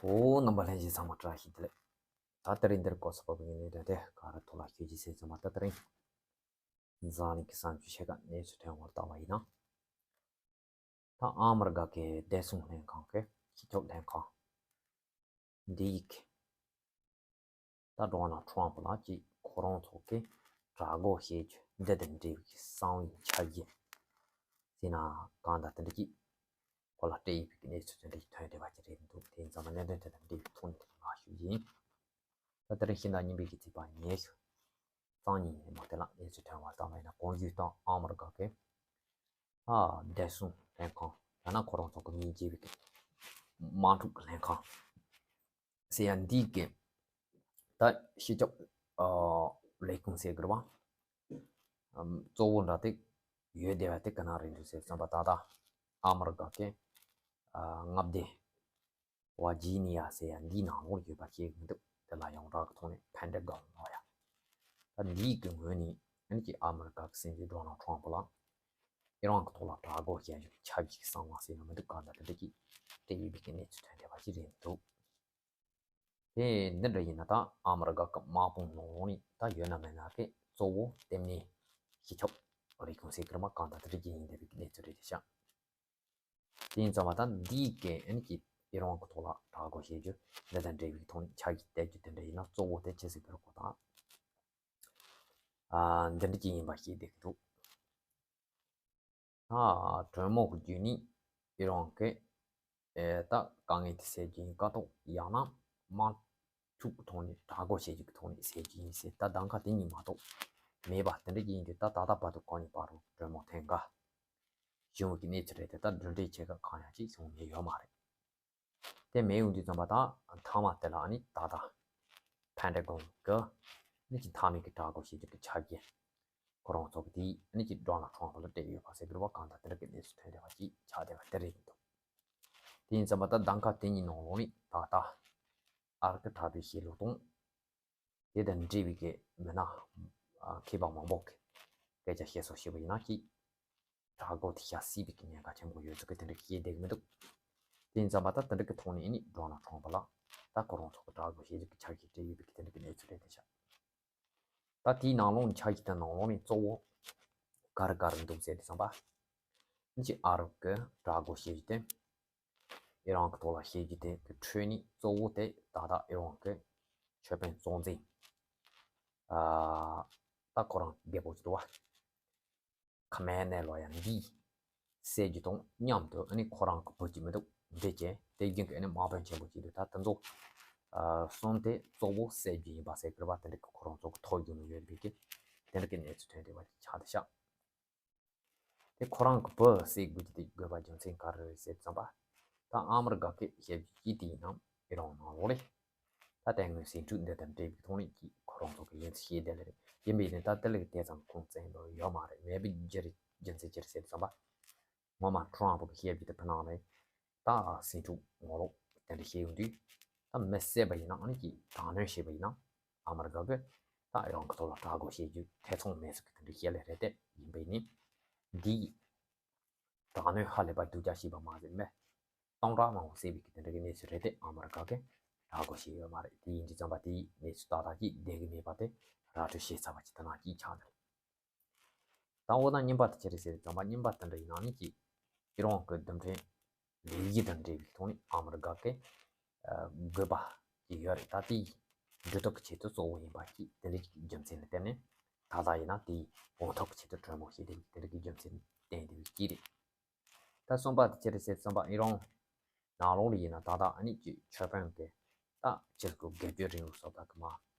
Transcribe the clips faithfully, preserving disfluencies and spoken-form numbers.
འོ། རྣམ་པ་ལྷན་རྒྱས་ཚང་མ་བཀྲ་ཤིས་བདེ་ལེགས། ད་དེ་རིང་འདིར་གོ་ས་བབ་ངེས་ནས་དོན་དེ་ག་རེ་ཐོག་ལ་ཤོད་ཀྱི་ཟེར་ཙམ་པ། ད་དེ་རིང་འཛམ་གླིང་གི་བསམ་སྤྱོད་ཆེ་ཁ་གནས་ཚུལ་ཐོན་བར་བལྟ་བ་ཡིན་ན། ད་ཨ་མི་རི་ཀ་གི་བདེ་སྲུང་ལྷན་ཁང་གི་སྤྱི་ཁྱབ་ལྷན་ཁང་འདི་ཡིག་ད་ཌོ་ནལ་ཊམ་ཕ་ལགས་ཀྱིས་ཁོ་རང་ཚོ་གི་དྲག་རྒོལ་བྱེད་རྒྱུ་འདི་དང་འབྲེལ་བའི་གསང་བའི་འཆར་གཞི་ཟེར་ན་གང་ལྟར་དེ་འདྲ་ཅིག་ཁོ་ལ་སྤྲད་ཡོད་པའི་གནས་ཚུལ་དེ་འདྲ་ཞིག་ཐོན་བསྡད་པ་ཅིག་རེད་འདུག་དེ་ཡིན་ཙང་མ་གནད་དོན་དེ་དང་འབྲེལ་བའི་ཐོག་ནས་དེ་ལ་ཞུ་ཡིན། ད་དེ་རིང་ཕྱི་ཟླ་གཉིས་པའི་གི་ཚེས་པ་ཉི་ཤུ་རྩ་གཉིས་ཉིན་མོ་དེ་ལ་གནས་ཚུལ་ཐོན་བར་བལྟ་བ་ཡིན་ན། གོང་ཞུས་ལྟར་ཨ་མི་རི་ཀ་གི་ཨ་བདེ་སྲུང་ལྷན་ཁང་ཡང་ན་ཁོ་རང་ཚོ་གི་མིང་བརྗེ་བའི་གི་དམག་འཁྲུག་ལྷན་ཁང་ཟེར་ཡ་འདི་གི་ད་སྤྱི་ཁྱབ་ཨ་ལས་ཁུངས་ཟེར་དགོས་རེད་པ། ཨམ་གཙོ་བོ་འདྲ་དེ་ཡོད་བསྡད་པ་དེ་ག་ན་རེད་འདུག་ཟེར་ཙམ་པ། ད་ལྟ་ཨ་མི་རི་ཀ་གི་ཨ་མངའ་སྡེ་ཝར་ཇི་ནི་ཡ་ཟེར་ཡ་འདིའི་ནང་ལོགས་ཡོད་པ་ཤེས་ཀྱི་མི་འདུག་དེ་ལ་ཡོངས་གྲགས་ཀྱི་ཐོག་ནས་ཕན་ཌ་གོན་ལབ་ཡ། ད་འདིའི་གི་ངོས་ནས་ཨ་ནི་ཅིག་ཨ་མི་རི་ཀ་གི་སྲིད་འཛིན་ཌོ་ནལ་ཊམ་ཕ་ལགས་ཨི་རན་གྱི་ཐོག་ལ་དྲག་རྒོལ་བྱེད་རྒྱུ་གི་ཆབ་ཀྱི་གསང་བ་ཟེར་ན་མི་འདུག་གང་ལྟར་དེ་འདྲ་ཅིག་སྤྲད་ཡོད་པའི་གི་གནས་ཚུལ་ཐོན་བསྡད་པ་ཞིག་རེད་འདུག་དེ་འདི་འདྲ་ཡིན་ན་ད་ཨ་མི་རི་ཀ་གི་དམག་དཔུང་ནང་ལོགས་ནས་ད་ཡོད་ན་མེད་ན་གི་གཙོ་བོ་ལྟེ་གནས་སྤྱི་ཁྱབ་ལས་ཁུངས་ཟེར་གི་རེད་མ། གང་ལྟར་དེ་འདྲ་ཅིག་ཡིན་བསྡད་པའི་གི་གནས་ཚུལ་རེད་ཤག་དེ་ཡིན་ཙང་མ་ད་འདིའི་གི་ཨ་ནི་ཅིག་ཨི་རན་གྱི་ཐོག་ལ་དྲག་རྒོལ་བྱེད་རྒྱུ་འདི་དང་འབྲེལ་བའི་ཐོག་ནས་ཆབ་ཀྱི་སྤྲད་རྒྱུ་དེ་འདྲ་ཡིན་ན་གཙོ་བོ་དེ་ཅི་ཟེར་གི་རེད་གོ་ད། ཨ་འདི་འདྲ་ཅིག་ཡིན་པ་ཤེས་བསྡད་ཀྱི་འདུག་ཨ་གྲོས་མོལ་གྱི་བརྒྱུད་ནས་ཨི་རན་གྱི་ཨེ་ད་དཀའ་ངལ་དེ་སེལ་རྒྱུ་ཡིན་ཀ་ཐོག་ཡང་ན་དམག་འཁྲུག་གི་ཐོག་ནས་དྲག་རྒོལ་བྱེད་རྒྱུ་གི་ཐོག་ནས་སེལ་རྒྱུ་ཡིན་ཟེར། ད་གདམ་ག་དེ་གཉིས་མ་གཏོགས་མེད་པ་དེ་འདྲ་ཅིག་ཡིན་དུས། ད་ད་ལྟ་བར་དུ་གང་ཡིན་བར་དུ་གྲོས་མོལ་ཐེངས་འགའ་བྱུང་བའི་གནས་ཚུལ་རེད་དེ། ད་གྲོས་འདྲི་བྱེད་མཁན་གང་ཡང་ཅིག་བྱུང་མེད་ཡོད་མ་རེད། དེ་མེད་ཡོང་དུས་ཙམ་པ་ད་མཐའ་མ་དེ་ལ་ཨ་ནི་ད་ལྟ་ཕན་ཌ་གོན་གི་ཨ་ནི་ཅིག་མཐའ་མའི་གི་དྲག་རྒོལ་བྱེད་རྒྱུ་གི་ཆབ་ཀྱི་ཁོ་རང་ཚོ་གི་དེ་ཨ་ནི་ཅིག་ཌོ་ནལ་ཊམ་ཕ་ལ་སྤྲད་ཡོད་པ་ཟེར་གི་རེད་པ། གང་ལྟར་དེ་འདྲ་གི་གནས་ཚུལ་ཐོན་བསྡད་པ་ཅིག་ཆགས་བསྡད་པ་དེ་རེད་འདུག་དེ་ཡིན་ཙམ་པ་ད་གདམ་ག་དེ་གཉིས་ནང་ལོགས་ནས་ད་ལྟ་ཨ་རི་གི་དྲག་པོའི་ཤེས་ལུགས་དང་དེ་དང་འབྲེལ་བའི་གི་མི་སྣ་ཨ་མཁས་པ་མང་པོ་གི་སྐད་ཆ་བཤད་སྲོལ་ཞིག་ཡིན་ན་ཅིག་དྲག་རྒོལ་དེ་ཤ་སྲིད་པའི་གི་ཉེན་ཁ་ཆེན་པོ་ཡོད་ཚུལ་གི་དེ་འདྲ་བཤད་བསྡད་གི་མི་འདུག་དེ་ཡིན་ཙམ་པ་ད་དེ་འདྲ་གི་ཐོག་ནས་ཨ་ནི་ཌོ་ནལ་ཊམ་ཕ་ལ་ད་ཁོ་རང་ཚོ་གི་དྲག་རྒོལ་བྱེད་རྒྱུ་གི་འཆར་གཞི་སྤྲད་ཡོད་པའི་གི་དེ་འདྲ་གི་གནས་ཚུལ་རེད་དེ་ཤག་ད་དེའི་ནང་ལོགས་ནས་འཆར་གཞི་དེ་ནང་ལོགས་ནས་གཙོ་བོ་ག་རེ་ག་རེ་འདུག་ཟེར་དུས་ཙམ་པ། ཨ་ནི་ཅིག་ཨ་རབ་གི་དྲག་རྒོལ་བྱེད་རྒྱུ་དེ། ཨི་རན་གི་ཐོག་ལ་བྱེད་རྒྱུ་དེ་གི་ཁྲོད་ནས་གཙོ་བོ་དེ་ད་ལྟ་ཨི་རན་གི་ཆོས་དཔོན་གཙོ་འཛིན་ཨ་ད་ཁོ་རང་རྒད་པོ་ཅིག་འདུག་པ། ཁ་མེ་ནེ་ལོ་ཡ་འདི་བསད་རྒྱུ་དང་མཉམ་དུ་ཨ་ནི་ཁོ་རང་གི་བུ་ཅིག་མི་འདུག་འདི་བྱས་དེ་རྒྱུན་གྱི་ཨ་ནི་དམག་དཔོན་ཆེན་པོ་ཅིག་འདུག་ད་དེ་ཚོ་ཨ་གསུམ་དེ་གཙོ་བོ་བསད་རྒྱུ་ཡིན་པ་ཟེར་གི་རེད་པ། དེ་འདྲ་གི་ཁོ་རང་ཚོ་གི་ཐོ་རྒྱུག་ནས་ཡོད་པའི་གི་དེ་འདྲ་གི་གནས་ཚུལ་ཐོན་བསྡད་པ་ཅིག་ཆགས་བསྡད་ཤག་དེ་ཁོ་རང་གི་བུ་བསད་དགོས་ཀྱི་དེ་དགོས་པ་རྒྱུ་མཚན་ག་རེ་རེད་ཟེར་ཙམ་པ། ད་ཨ་མི་རི་ཀ་གི་ཞབས་ཞུ་ཅིག་དེ་ཡིན་ནམ་ཨི་རན་ནང་ལོགས་རེད། ད་དེ་སྔོན་ཟིང་འཁྲུག་འདི་དང་འབྲེལ་བའི་ཐོག་ནས་ཀྱི་ཁོ་རང་ཚོ་གི་ཡིན་ཚུལ་བཤད་བསྡད་ལེ་རེད། ཡིན་པའི་ནི་ད་དེ་ལས་དེ་ཙམ་ཁུངས་བཙན་པོ་ཡོད་མ་རེད། མེད་པའི་རྒྱུ་རེད། རྒྱུ་མཚན་ཅི་རེད་ཟེར་ཙམ་པ། ངོ་མ་ཊམ་ཕ་གི་ཞབས་ཞུ་དེ་ཕུ་ནང་ནས་ད་ཟིང་འཁྲུག་ངོ་ལོག་དེ་འདྲ་བཤད་ཡོང་དུས། ད་མི་བསད་པ་ཡིན་ན་ཨ་ནི་ཀྱི་དྲག་གནོན་བྱས་པ་ཡིན་ན་ཨ་མི་རི་ཀ་གི་ད་ཨི་རན་གི་ཐོག་ལ་དྲག་རྒོལ་བྱེད་རྒྱུ་ཐེ་ཚོམ་མེད་ཟེར་གི་དེ་འདྲ་བཤད་ལེ་རེད་དེ། ཡིན་པའི་ནི་འདི་དྲག་གནོན་ཧ་ལས་པ་སྡུག་ཅག་བྱས་པ་མ་ཟད་མི་སྟོང་ཕྲག་མང་པོ་བསད་པའི་གི་དེ་འདྲ་གི་གནས་ཚུལ་རེད་དེ། ཨ་མི་རི་ཀ་གི་དྲག་རྒོལ་བྱས་ཡོད་མ་རེད། དེ་ཡིན་དུས་ཙམ་པ་དེའི་གནས་ཚུལ་ཏག་ཏག་ཅིག་བསྡད་གི་མེད་པ་དེ་ར་སྤྲོད་བྱས་ཚར་བ་ཅིག་དེ་ནང་གཅིག་ཆགས་ནས། ད་འོ་ན་རྙིང་པ་དེ་ཅི་རེད་ཟེར་ཙམ་པ། རྙིང་པ་དེ་འདྲ་ཡིན་ན་ནི་ཅིག་ཨི་རན་གི་རྡུལ་ཕྲན་ལས་གཞི་དང་འབྲེལ་བའི་ཐོག་ནས་ཨ་མི་རི་ཀ་གི་ཨ་དགོས་པ་ཅིག་ཡོད་རེད། ད་དེའི་འགྲུལ་ཐབས་ཀྱི་ཆེད་དུ་གཙོ་བོ་ཡིན་པ་ཅིག་དེ་འདྲ་ཅིག་གི་རྒྱུ་མཚན་ལ་བརྟེན་ནས་ད་ལྟ་ཡིན་ན་དེའི་འོང་ཐབས་ཀྱི་ཆེད་དུ་གྲོས་མོལ་བྱེད་བསྡད་པའི་དེ་འདྲ་གི་རྒྱུ་མཚན་བསྟན་བསྡད་པའི་ཅིག་རེད། ད་གསུམ་པ་དེ་ཅི་རེད་ཟེར་ཙམ་པ། ཨི་རན་ནང་ལོགས་ལ་ཡིན་ན་ད་ལྟ་ཨ་ནི་ཅིག་ཆོས་དཔོན་གི་ད་ཅིག་གི་སྒེར་གཅོད་རིང་ལུགས་སོགས་ད་གི་མ་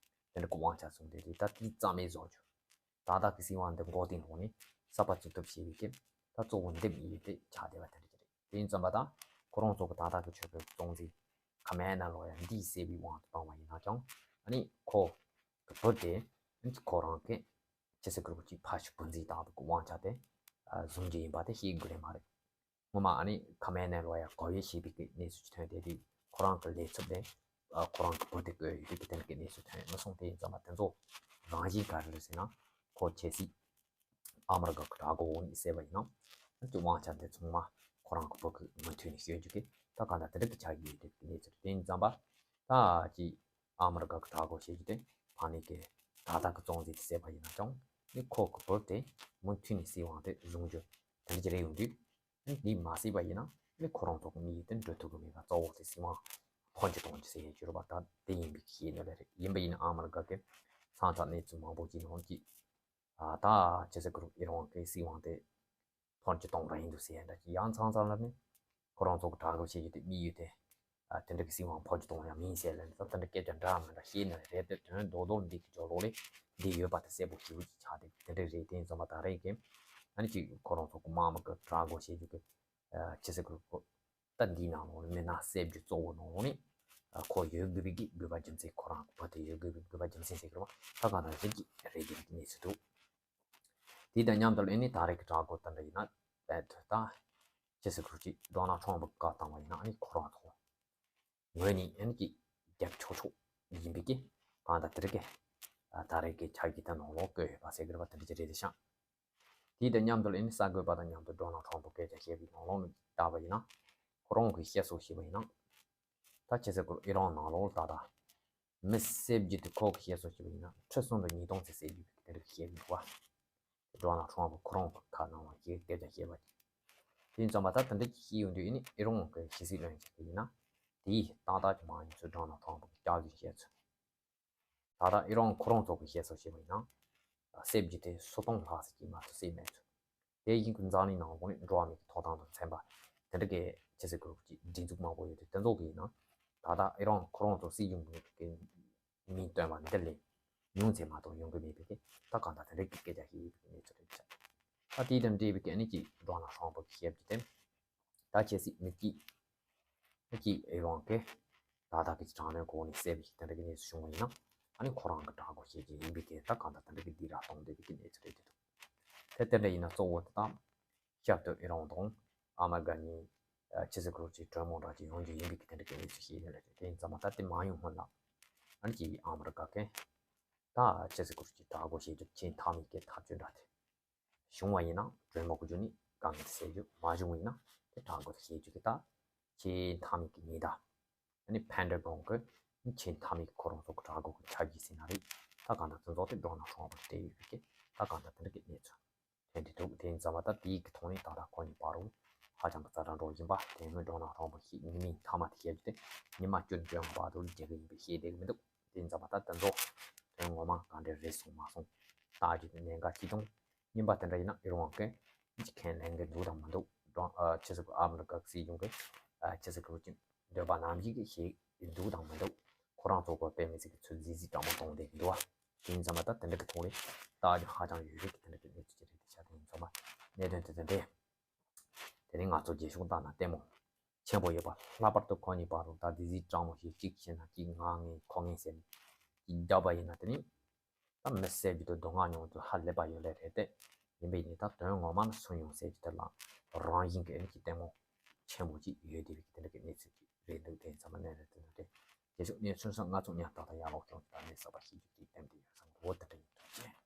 དེ་འདྲ་གི་དབང་ཆ་བཟུང་བསྡད་དེ། ད་དེ་རྩ་མེད་བཟོ་རྒྱུ། ད་ལྟ་གི་སྲིད་དབང་འདི་མགོ་རྟིང་སློག་ནས་གསར་པ་བཙུགས་ཐབས་བྱེད་པའི་གི་ད་གཙོ་བོ་འདེམས་ཡོད་དེ་ཆགས་བསྡད་པ་དེ་འདྲ་ཅིག་རེད། དེ་ཡིན་ཙམ་པ་ད་ཁོ་རང་ཚོ་གི་ད་ལྟ་གི་ཆོས་དཔོན་གཙོ་འཛིན་ཁ་མེ་ན་ལོ་ཡ་འདིས་བསད་པའི་དབང་དུ་བཏང་བ་ཡིན་ན་ཀྱང་། ཨ་ནི་ཁོ་གི་བུ་དེ་ཨ་ནི་ཁོ་རང་གི་ཅི་ཟེར་དགོས་རེད་པ། ཅིག་ཕ་ཤུལ་བུ་འཛིན་བཏང་བའི་གི་དབང་ཆ་དེ་ཨ་བཟུང་རྒྱུ་ཡིན་པ་དེ་ཤེས་དགོས་རེད་མ་རེད། ངོ་མ་ཨ་ནི་ཁ་མེ་ན་ལོ་ཡ་གོ་ཡོད་ཞེས་པའི་གི་གནས་ཚུལ་ཅིག་ཐོན་བསྡད་དུས། ཁོ་རང་གི་ལས་ཚབ་དེ་ཨ་ཁོ་རང་གི་བུ་དེ་བསྐོས་ཡོད་པའི་གི་དེ་འདྲ་གི་གནས་ཚུལ་ཐོན་མི་སོང་། དེ་ཡིན་ཙམ་པ་དེ་ཚོ་རང་བཞིན་ག་རེ་རེད་ཟེར་ན། ཁོ་གལ་སྲིད་ཨ་མི་རི་ཀ་གི་དྲག་རྒོལ་འོག་ནས་བསད་པ་ཡིན་ན། ཨ་ནི་དབང་ཆ་དེ་ཚང་མ་ཁོ་རང་གི་བུ་གི་མུ་མཐུད་ནས་སྤྱོད་རྒྱུ་གི་ ད་གང་ལྟར་དེ་འདྲ་གི་ཆགས་ཀྱི་ཡོད་དེ་གནས་ཚུལ་དེ་ཡིན་ཙམ་པ། ད་ཅི་ཨ་མི་རི་ཀ་གི་དྲག་རྒོལ་བྱེད་རྒྱུ་དེ་ཕ་ནི་གི་ད་ལྟ་གི་བཙོང་རྫས་དེ་བསད་པ་ཡིན་ན་ཀྱང་ནི་ཁོ་གི་བུ་དེ་མུ་མཐུད་ནས་སྲིད་དབང་དེ་བཟུང་རྒྱུ་དེ་འདྲ་ཅིག་རེད་ཡོང་དུས། འདི་མ་བསད་པ་ཡིན་ན་ནི་ཁོ་རང་ཚོ་གི་མི་ཡུལ་དེ་འགྲོ་ཐུབ་ཀྱི་མེད་པ། གཙོ་བོ་དེ་སྲིད་དབང་འཕོ་འགྱུར་གཏོང་རྒྱུ་ཟེར་ཡས་ཀྱི་རེད་པ། ད་དེ་ཡིན་པའི་ཤེས་ནི་ལ་རེད། ཡིན་པ་ཡིན་ན་ཨ་མི་རི་ཀ་གི་ཚང་ཚང་གནས་ཚུལ་མང་པོ་ཅིག་ནང་གི་ཨ་ད་ཅི་ཟེར་གི་རེད། ཨི་རན་གི་སྲིད་དབང་དེ་འཕོ་འགྱུར་གཏོང་ར་ཡིན་འདུག་ཟེར་ཡ་འདྲ་ཅིག་ཡང་ཚང་ཚང་ལ་ནི་ཁོ་རང་ཚོ་གི་དྲག་རྒོལ་བྱེད་རྒྱུ་དེ་དམིགས་ཡུལ་དེ་ཨ་དེ་འདྲ་གི་སྲིད་དབང་འཕོ་འགྱུར་གཏོང་ཡ་མིན་ཟེར་ལ་ནི་ད་དེ་འདྲ་སྐད་ཆ་འདྲ་མི་འདྲ་བཤད་ནི་རེད་དེ། དོན་རྡོག་རྡོག་འདི་གི་སྦྱོར་ལོག་ལས་འདི་ཡོད་པ་དེ་གསལ་པོ་ཞེ་པོ་ཅིག་ཆགས་དེ་དེ་འདྲ་རེད། དེ་ཡིན་ཙང་མ་ད་རེས་ཀྱི་ཨ་ནི་ཅིག་ཁོ་རང་ཚོ་གི་དམག་མི་གི་དྲག་རྒོལ་བྱེད་རྒྱུ་གི་ཨ་ཅི་ཟེར་གི་རེད། ད་འདིའི་ནང་ལོགས་ནས་མི་སྣ་བསད་རྒྱུ་གཙོ་བོ་ནང་ལོགས་ནས་ཨ་ཁོ་ཡོད་དགོས་པའི་གི་དགོས་པ་རྒྱུ་མཚན། ཁོ་རང་གི་བུ་དེ་ཡོད་དགོས་པའི་དགོས་པ་རྒྱུ་མཚན་ཟེར་གི་རེད་པ། ད་གང་ལྟར་ཞིག་གི་རེད་ཀྱི་གནས་ཚུལ་འདུག་དེ་དང་མཉམ་དུ་ཨ་ནི་ད་རེས་ཀྱི་དྲག་རྒོལ་དེ་འདྲ་ཡིན་ན་རྦད་དེ་ད་ཅི་ཟེར་གི་རེད། ཅིག་ཌོ་ནལ་ཊམ་ཕི་བཀའ་བཏང་བ་ཡིན་ན་ཨ་ནི་ཁོ་རང་ཚོ་ངོས་ནས་ཨ་ནི་ཀྱི་རྒྱབ་ཕྱོགས་ཕྱོགས་ཡིན་པའི་ཀྱི་གང་ལྟར་དེ་རིགས་ཀྱི་ཨ་ད་རེས་ཀྱི་ཆ་རྒྱུས་དེ་ནང་ལོགས་བཀོད་ཡོད་པ་ཟེར་གི་རེད་པ། དེ་འདྲ་ཅིག་རེད་དེ་ཤག་དེ་དང་མཉམ་དུ་ཨ་ནི་གསར་འགོད་པ་དང་མཉམ་དུ་ཌོ་ནལ་ཊམ་ཕི་སྐད་ཆ་བཤད་པའི་ནང་ལོགས་ནས་བལྟས་པ་ཡིན་ན་ཁོ་རང་གིས་བཤད་སྲོལ་ཞིག་པ་ཡིན་ན། ད་ཅི་ཟེར་གི་རེད། ཨི་རན་ནང་ལོགས་ད་ལྟ་མི་བསད་རྒྱུ་དེ་ཁོ་གིས་བཤད་སྲོལ་ཞིག་པ་ཡིན་ན་ཁྲི་གསུམ་དང་ཉིས་སྟོང་ཙམ་བསད་རྒྱུ་དེ་འདྲ་བཤད་ཀྱི་འདུག་པ། ཌོ་ནལ་ཊམ་ཕི་ཁོ་རང་གི་ཁ་ནང་ལ་སྐད་སྐད་ཆ་བཤད་པ་ཅིག་དེ་ཡིན་ཙང་མ་ད་དེ་འདྲ་ཅིག་བཤད་ཡོང་དུས་ཨ་ནི་ཨི་རན་གྱི་ཕྱི་སྲིད་བློན་ཆེན་དེ་ཡིན་ན་དེའི་ཏག་ཏག་གི་མ་ཡིན་ཚུལ་ཌོ་ནལ་ཊམ་ཕི་གིས་བསྐྱར་ཞིབ་བཤད་ཚུལ། ད་ལྟ་ཨི་རན་ཁོ་རང་ཚོ་གིས་བཤད་སྲོལ་ཞིག་པ་ཡིན་ན། བསད་རྒྱུ་དེ་སུམ་སྟོང་ལྷག་ཙམ་ཅིག་མ་གཏོགས་བསད་མེད་ཚུལ། དེ་བཞིན་གྱི་འཛམ་གླིང་ནང་ལོགས་ནས་འགྲོ་བ་མིའི་ཐོབ་ཐང་དང་འཚམ་པ་དེ་འདྲ་གི་ཅི་ཟེར་གི་རེད། ཅིག་སྒྲིག་འཛུགས་མང་པོ་ཡོད་དེ་དེ་ཚོ་གིས་ཡིན་ན་ད་ལྟ་ཨི་རན་ཁོ་རང་ཚོ་སྲིད་གཞུང་གི་མིང་བཏོན་པ་འདི་ལས་ཉུང་ཙམ་མ་གཏོགས་ཡོང་གི་མེད་པའི་གི་ད་གང་ལྟར་དེ་འདྲ་གི་སྐད་ཆ་ཞིག་ཡོད་པའི་གནས་ཚུལ་རེད་ཤག་ད་དེ་དང་འབྲེལ་བའི་གི་ཨ་ནི་ཅིག་ཌོ་ནལ་ཊམ་ཕི་གིས་བཤད་རྒྱུ་དེ། ད་ཁྱེད་ཚོས་མི་སྐྱིད། མི་སྐྱིད་ཨི་རན་གྱིས་ད་ལྟ་གི་དྲག་གནོན་གོ་ནས་བསད་པའི་དེ་འདྲ་གི་གནས་ཚུལ་བྱུང་བ་ཡིན་ན། ཨ་ནི་ཁོ་རང་གི་དྲག་རྒོལ་བྱེད་ཀྱི་ཡིན་པའི་དེ་ད་གང་ལྟར་དེ་འདྲ་གི་སྡིགས་ར་གཏོང་བསྡད་པའི་གི་གནས་ཚུལ་རེད་དེ་འདུག་དེ་དེ་འདྲ་ཡིན་ན་གཙོ་བོ་དེ་དང་། ཞབས་ཏོག་ཨི་རན་དང་ཨ་མ་ག་གཉིས་ཕྱི་སྲིད་གོ་ཅིག་གྲོས་མོལ་འདྲ་ཅིག་ཡོང་རྒྱུ་ཡིན་པའི་གི་དེ་འདྲ་གི་གནས་ཚུལ་ཞིག་ཡིན་ལ་རེད། དེ་ཡིན་ཙང་མ་ད་དེ་མ་ཡོང་སྔོན་ལ་ཨ་ནི་ཅིག་ཨ་མི་རི་ཀ་གིས་ད་ཕྱི་སྲིད་གོ་ཅིག་དྲག་རྒོལ་བྱེད་རྒྱུ་ཆེས་མཐའ་མའི་གི་ཐག་གཅོད་འདྲ་དེ། བྱུང་བ་ཡིན་ན་གྲོས་མོལ་གྱི་རྒྱུ་ནི་དཀའ་ངལ་དེ་སེལ་རྒྱུ། མ་བྱུང་བ་ཡིན་ན་དེ་དྲག་རྒོལ་དེ་བྱེད་རྒྱུ་དེ་ད་ཆེས་མཐའ་མའི་གི་ཉེན་བརྡ། ཨ་ནི་ཕན་ཌ་གྷོན་གྱི་ཆེས་མཐའ་མའི་གི་ཁོ་རང་ཚོ་གི་དྲག་རྒོལ་གྱི་ཆ་རྒྱུས་ཟེར་ན་རེད། ད་གང་ལྟར་དེ་ཚོ་དེ་ཌོ་ནལ་ཊམ་ཕི་སྤྲད་ཡོད་པའི་གི་ད་གང་ལྟར་དེ་འདྲ་གི་གནས་ཚུལ་ཐོན་ཏེ་འདུག་དེ་ཡིན་ཙང་མ་ད་དེའི་གི་ཐོག་ནས་ད་ལྟ་ཁོ་གཉིས་བར་རུ་ཧ་ཅང་གི་ཛ་དྲག་འགྲོ་བཞིན་པ། དེ་སྔོན་ཌོ་ནལ་ཊམ་ཕི་གིས་ཉི་མའི་མཐའ་མ་དེ་བཤད་རྒྱུ་དེ་ཉི་མ་བཅུ་བཅོ་ལྔ་བར་དུ་རྒྱག་གི་ཡིན་པའི་བཤད་བསྡད་ཀྱི་མི་འདུག་དེ་ཡིན་ཙང་མ་ད་དེ་ཚོ་དོན་ངོ་མ་ག་འདྲ་རེད་སོང་མ་སོང་ལྟ་རྒྱུ་དེ་གནད་འགག་ཅིག་དང་། གཉིས་པ་དེ་འདྲ་ཡིན་ན་ཨི་རན་གྱིས་ཅིག་ཁས་ལེན་གྱི་འདུག་དང་མི་འདུག་ཌོ་ཨ་ཕྱི་སྲིད་ཨ་མི་རི་ཀ་གི་སྲིད་གཞུང་གིས་ཨ་ཕྱི་སྲིད་གི་ཅིག་འདོད་པ་ནམ་ཞིག་གི་བཤད་ཀྱི་འདུག་དང་མི་འདུག་ཁོ་རང་ཚོ་གི་དཔེ་མི་སྲིད་ཀྱི་ཚུལ་གཟི་བརྗིད་དྲང་མོ་གཏོང་བསྡད་ཀྱི་འདུག་བ། དེ་ཡིན་ཙང་མ་ད་དེ་འདྲ་གི་ཐོག་ནས་ལྟ་རྒྱུ་ཧ་ཅང་ཡོད་རེད་ཀྱི་དེ་འདྲ་གི་གནས་ཚུལ་ཅིག་རེད། དེ་ཆ་དེ་ཡིན་ཙང་མ་གནད་དོན་དེ་དེ་འདྲས། དེ་ནས་ང་ཚོ་རྗེས་ཕྱོགས་ལྟ་ན་ལྟད་མོ་ཆེན་པོ་ཡོད་པ། ལྷག་པར་དུ་ཁོ་གཉིས་བར་དུ་ད་གཟི་བརྗིད་དྲང་མོ་ཞིག་གཅིག་བྱས་ན་གཅིག་ང་ངས་ཁོ་ངས་ཟེར་ནས་གཅིག་བརྒྱབ་པ་ཡིན་ན་དེ་ནི། ད་མི་བསད་རྒྱུ་དང་སྡུག་བསྔལ་མྱོང་རྒྱུ་ཧ་ལས་པ་ཡོད་ལེ་རེད་དེ། ཡིན་པས་ནི་ད་དོན་ངོ་མ་ནི་སུ་ཡོང་བསད་རྒྱུ་དེ་ལ་རང་བཞིན་གྱི་ཨེ་ནི་ཀྱི་ལྟད་མོ་ཆེན་པོ་ཅིག་ཡོད་བསྡད་པའི་དེ་འདྲ་གི་གནས་ཚུལ་ཅིག་རེད་འདུག་དེ་ཚང་མ་གནས་རེད་དེ་འདུག་དེ། རྗེས་ཕྱོགས་གནས་ཚུལ་སོགས་ང་ཚོ་མཉམ་དུ་ད་ཡར་ལོག་ཀྱང་ད་གནས་གསར་པ་ཤེས་རྒྱུ་གི་གཏན་དེ་ཡོད་བསམ་གི་འོ་དེ་འདྲ་ཡིན་འདུག་ཅེས།